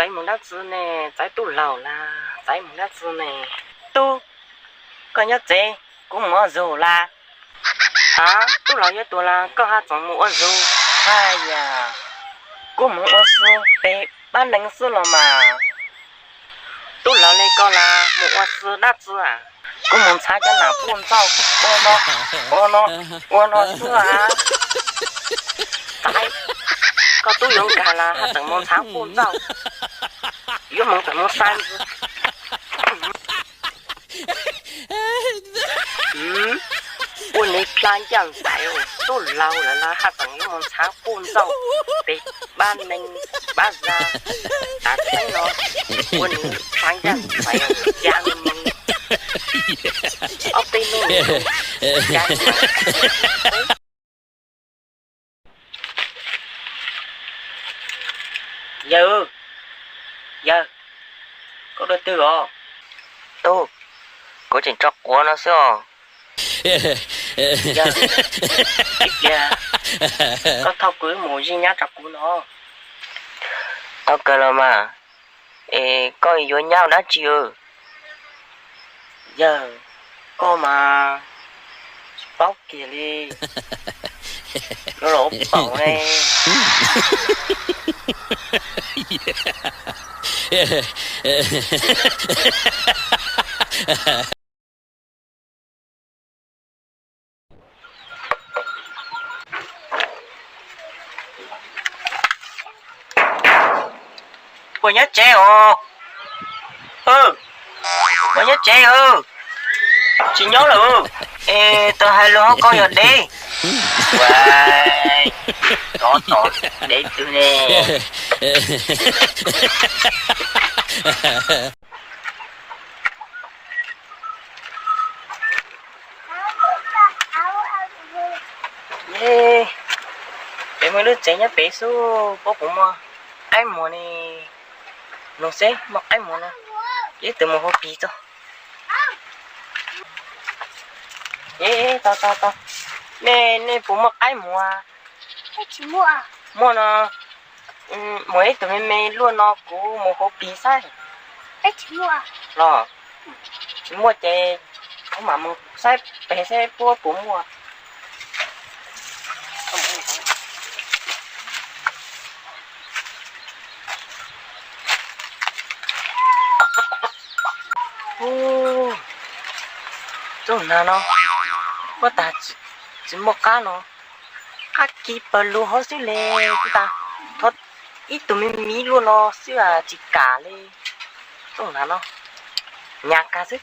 Txaiv mus dab tsi ne? Txaiv tub laug las, txaiv mus dab tsi ne? Tub, koj nyob tsev, kuv mus ua zug las. Ha, tub laug yuav tuag las koj haj tseem mus ua zug? Haj yam, kuv mus ua si pem pab nees xwb los mas. Tub laug li koj las mus ua si dab tsi? Kuv mus ntxhab cov nas puj ntxauj ua no, ua no, ua no xwb. Txaiv, koj tub yuav nkag las haj tseem mus ntxhab puj ntxauj. Yuav mus tseem mus xa ntxiv. Ua nws plab ncaj nraim, tub laug lawm los haj tseem yuav mus ntxhab puj ntxauj pem pab nees pab zag. Tav tseeb no ua nws plab ncaj nraim, ya mus. Ob peb hnub ya. Yawg, yawg, koj dua twg os? Tub, kuv tseem tso quav no xwb os. Yawg, ib pliag koj thauj kuv wb mus zij nyab rau kuv no. Tau kawg los mas, es koj yuav nyab ua dab tsi? Yawg, koj mas tsis paub kiag li. Yuav los ua paum ne. Puas nyob tsev os? Puas nyob tsev os? Tsis nyob lawm. Es tau hais lus hauv koj yog deb. Ua, rov tom deb twg ne? Peb muaj lub tsev nyob pem xwb, puas muaj qaib muag ne? Nug seb muaj qaib muag na, ib tug mus hu pis txog. Tau tau tau, nej nej puas muaj qaib muag? Muaj no, muag ib tug me me luaj no kuv mus hu pis saib. Los tsis muaj ces kuv mam mus saib pem seb puab puas muaj. Tsob nag no, huab tas tsis muaj qab no, qab kis pawg lug hauv xwb le. Huab tas, thov ib tug me miv luaj no xwb tsis kam li. Tsob nag no, nyas kag xwb.